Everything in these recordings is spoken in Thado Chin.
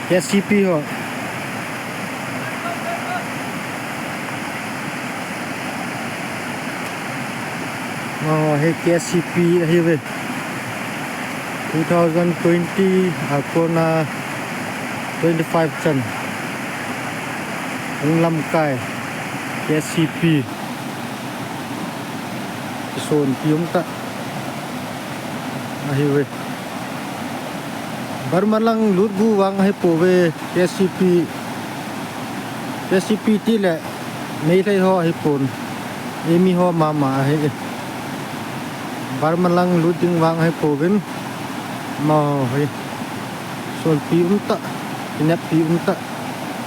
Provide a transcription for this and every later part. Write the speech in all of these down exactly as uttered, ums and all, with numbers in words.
K C P ho. Oh, hi K C P ahi ve. Two thousand twenty, a kona twenty-five chan. Hung lamkai. K C P. Kisonpi um ta. Ahi ve. Burma lang lut gu vang ahi pouve, K C P, K C P ti le Meitei ho ahi pon. Eimi ho mama ahi. Burma lang lut ding vang ahi pouvin. Amaho hi. Sonpi um ta, kineppi um ta.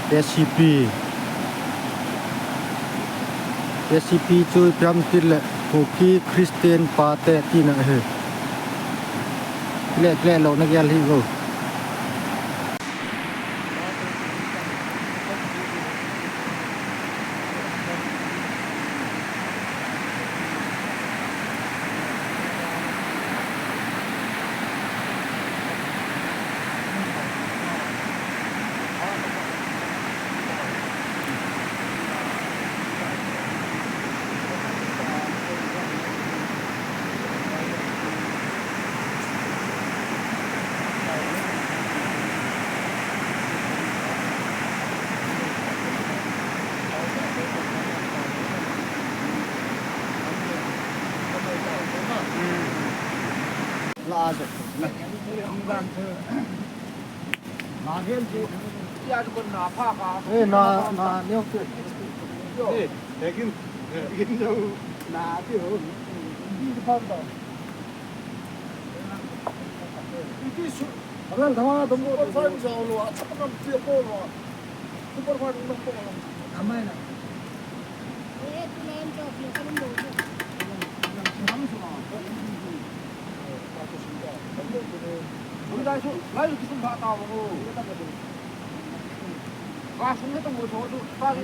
K C P. K C P chu ipi ham ti le Kuki Christian Party tina ahi. Kile, kile louna gel hi vo. Eh, na, na, neo ke. Eh, hekin, hekin jo. Na, ti ho. Iti su. Agal thama dum ko. Five jao lo, acha kam ti ko lo. Super fast number one. Amai na. Eh, tu lain cho, dia kan lo. Hung dai su, lai su kisum pha ta mo. Ka sum na tong mo cho tu, ta ni.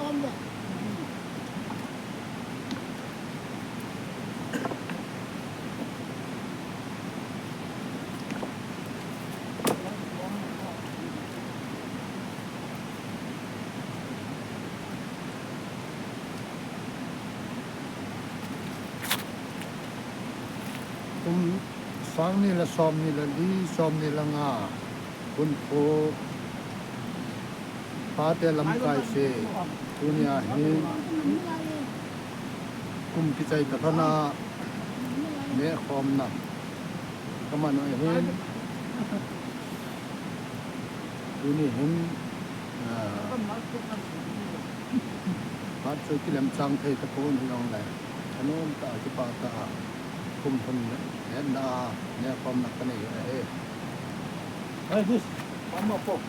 Kum sang ni le som ni le li, som ni le nga, Hunphu pate lamkai se, tunia hin kum kichai ta lhona nehkhomna kaman u ahin, tuni hin, ah, phat chu kilemchang thei tapon hijongle, thanom tah a kipah tah a kum thum hetna a nehkhomna kanei u ahi. Hey, this, one more fork.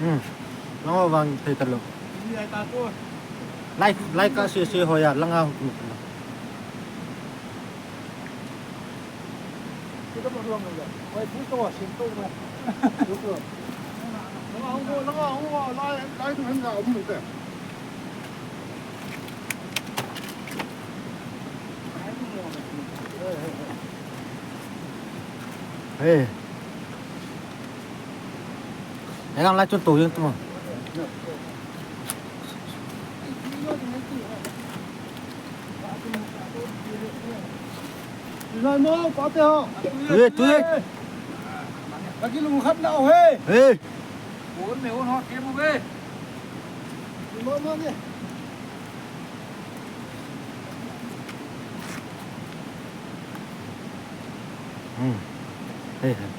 Hmm. Lang ho vang thei talou. Lai, lai ka se se ho ya, lang a hu. Hey. Elang lai chun to jeng tu. Tui mo, pate ho. Tui, tui. Lagi lu khat na ho he. Hey. Bon me bon ho ke mo be. Tui mo mo ni. Hmm. Hey, hey.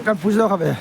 Kan push lou kha ve.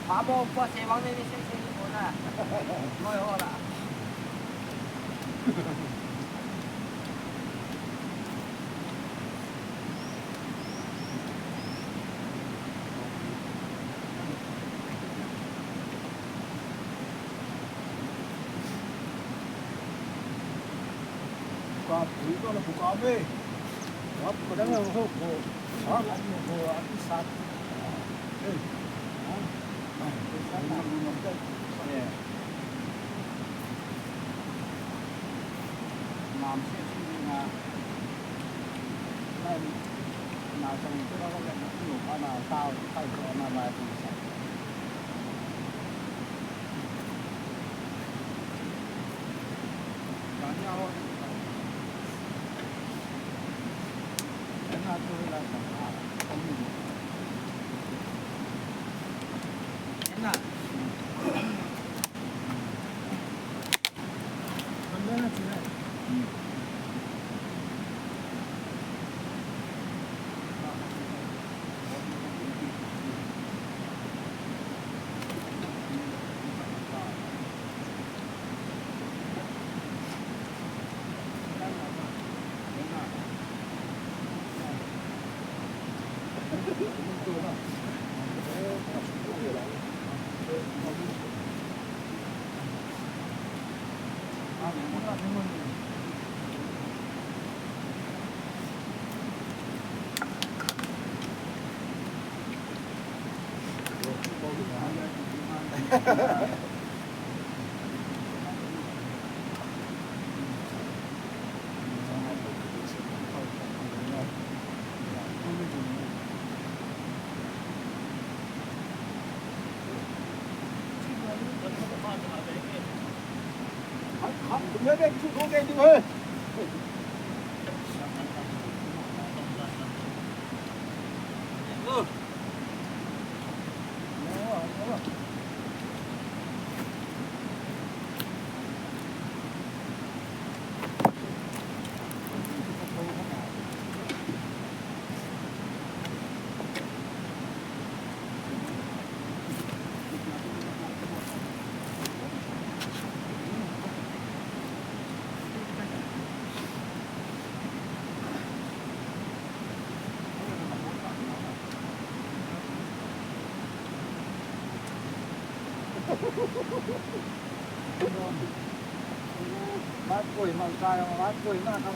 Mamo pa se wang ne ni se se ni mo na. Mo yo la. Vat koi mal kai, vat koi mal kai.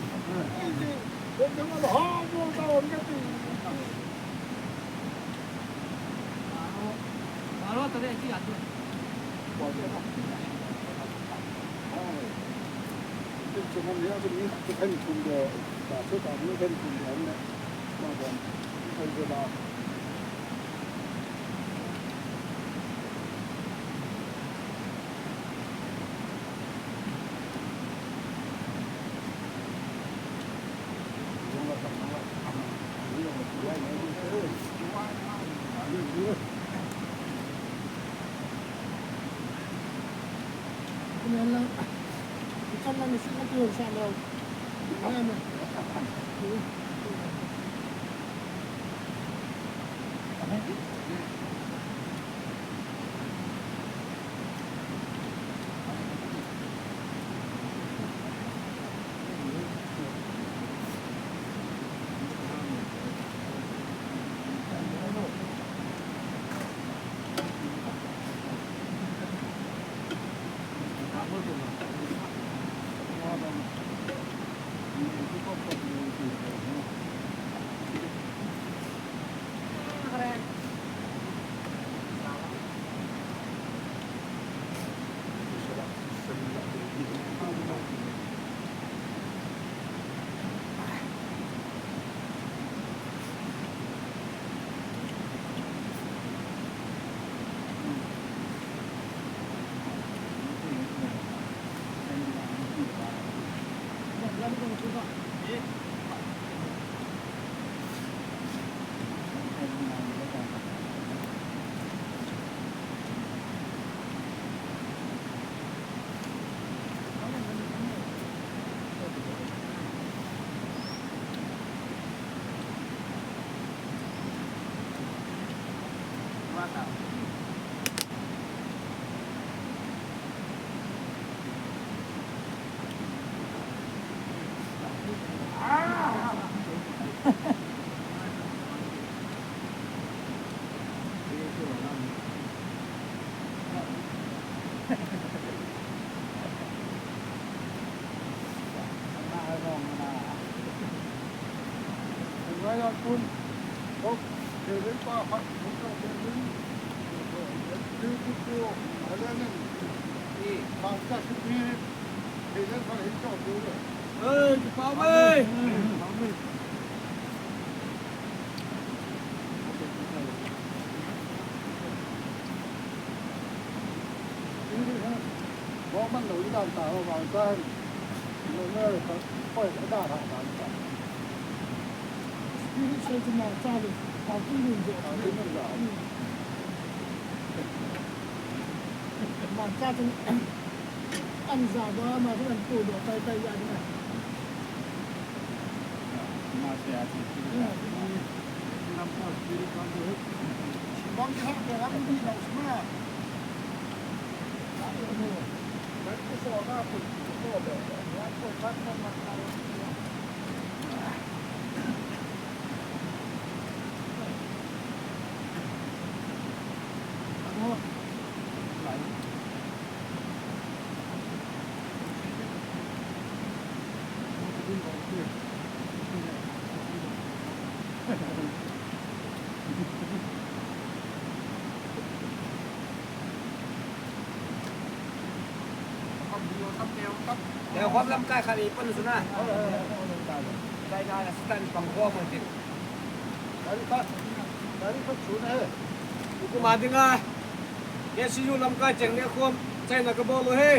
Ei, kipa ume. Spirit sei chu mangcha le, mangcha le. Mangcha chu an ja ba, ama chu an pu do tai tai ya na. Lengkhom lamkai khat ipan suna. China assistant pang khom tin. Dari khat, dari khat suna he. Ukuma dinga. K C U lamkai cheng lengkhom China kabol u he.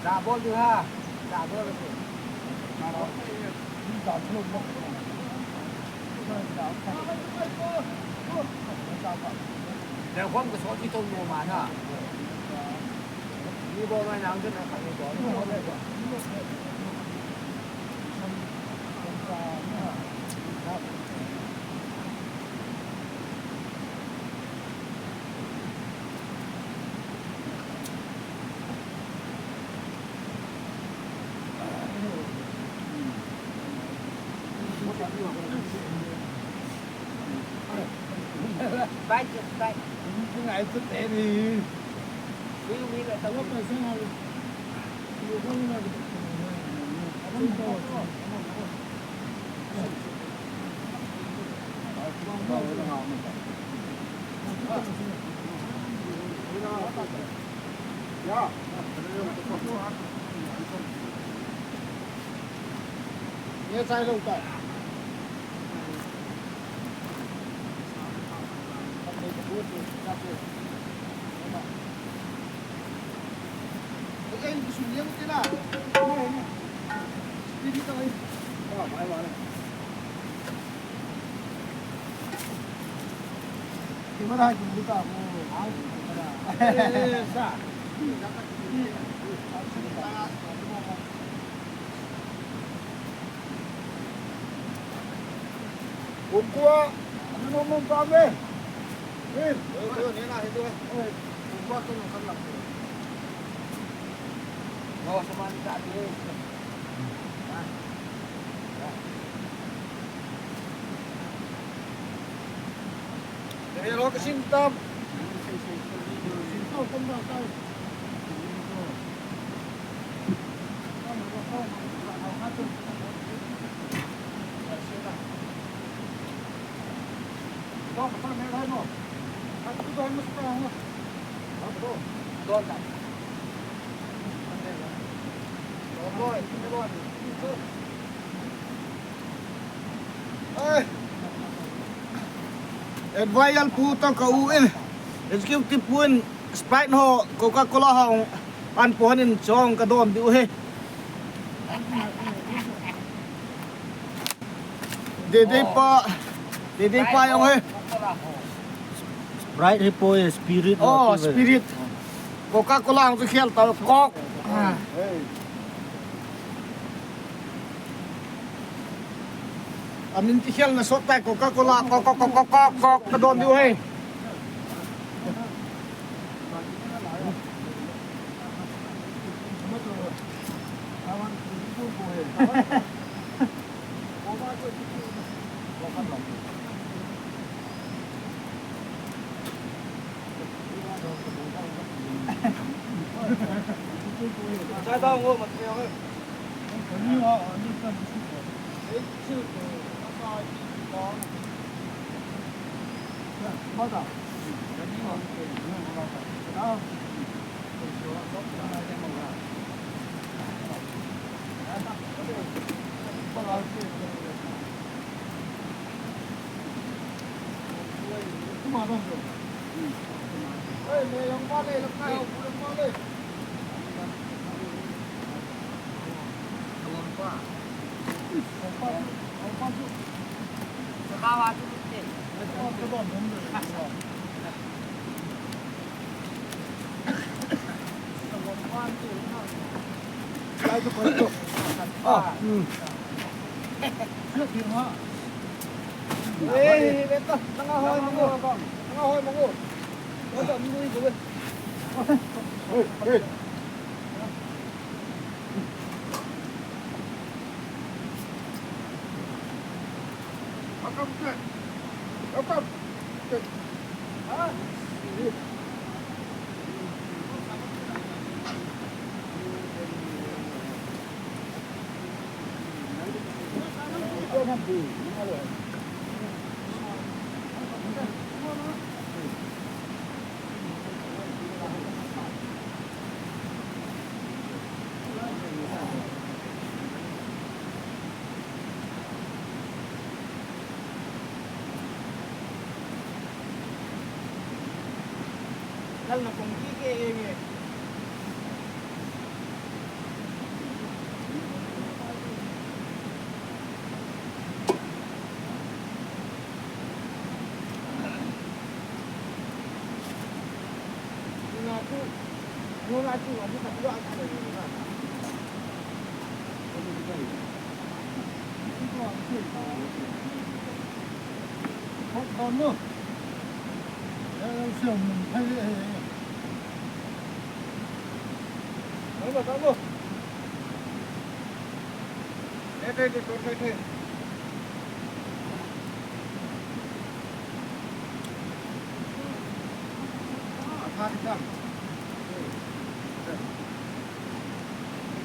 Cha bol ding ha. Cha bol ding. Lengkhom ka sot hi tong mo ma na. Ni bol ngai nang den na ka ni bol. Sprite, Sprite. Ui, ui, ui, ui. Ukua, ano mo pa me? Eh, eh, eh, ni na, ito, eh. Ukua to no kan lang. Oh, sa man ta, eh. Dahil ako kasintab. Advisor pu toh ka u in, executive pu in, Sprite ho, Coca-Cola ho, an pu hon in chong ka don diu ahi. Dede pa, Dede pa jong ahi. Sprite hi poi, Spirit ho. Oh, Spirit. Coca-Cola hung chu khel ta, Coke. Amin ti khel na sot tai, Coca-Cola, Coke, Coke, Coke, Coke, Coke, ka don diu ahi.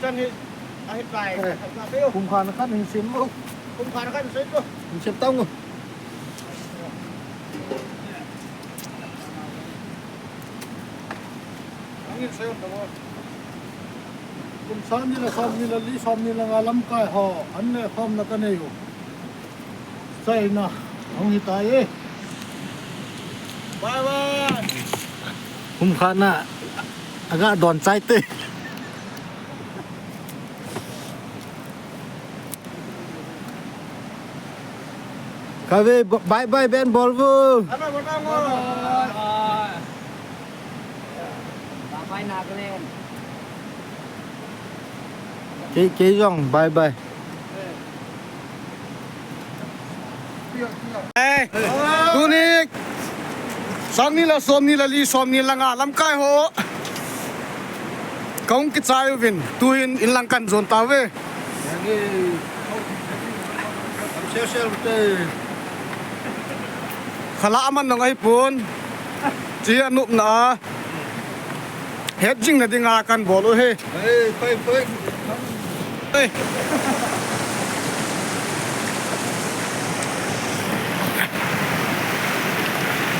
Chan hi, ahi pai, eh, pai, pai, pai, kum khat na khat hin sem mo. Kum khat na khat hin sem mo. Hin sem tao mo. Ang hin sem tao mo. Kum sang ni le som ni le li, som ni le nga lamkai ho, an le khom na ka nei u. Chai na, hung hi tai e. Bye bye. Kum khat na, aga don chai te. Kave, bye bye Ben Bolvu. Bye bye, Nagaland. Kei, kei jong, bye bye. Eh, tuni, sang ni le som ni le li, som ni le nga lamkai ho. Kong kichai uvin, tuin inlang kan jon tauve. Khala aman nong ahipon. Chi anopna a. Het jing na dinga kan bol u hi. Ei, pai, pai. Ei.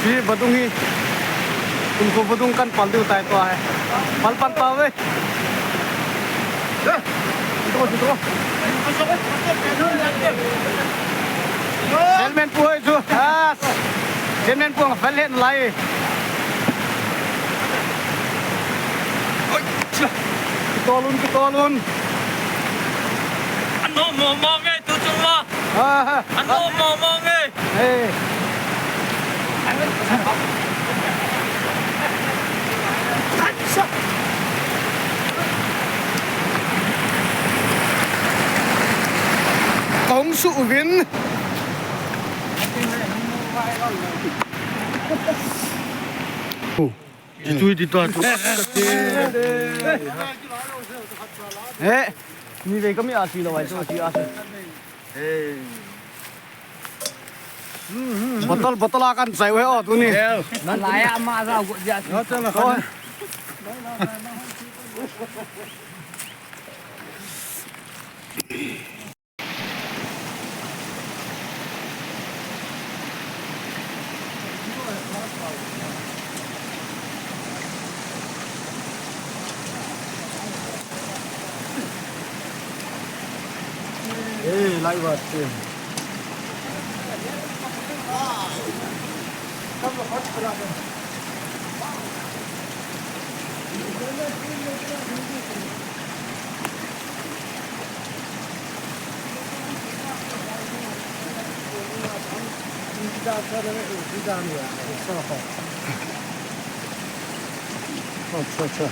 Chi vadung hi. Kum ko vadung kan pal diu tai tua hi. Pal pan tauve. Chairman pu hoi chu. Ah. Chairman pu ang fel hen lai. Oi. Kitol un, kitol un. Ano mo mo nge tu chu ma. Ah. Ano mo mo nge. Hey. Kong su uvin. Tui ti to tu. Eh, ni ve kami asi lo ai tu asi asi. Bottle, bottle akan chai ve o tuni. Nalai ama ra go dia. Eh, lai vat te. अच्छा, अच्छा।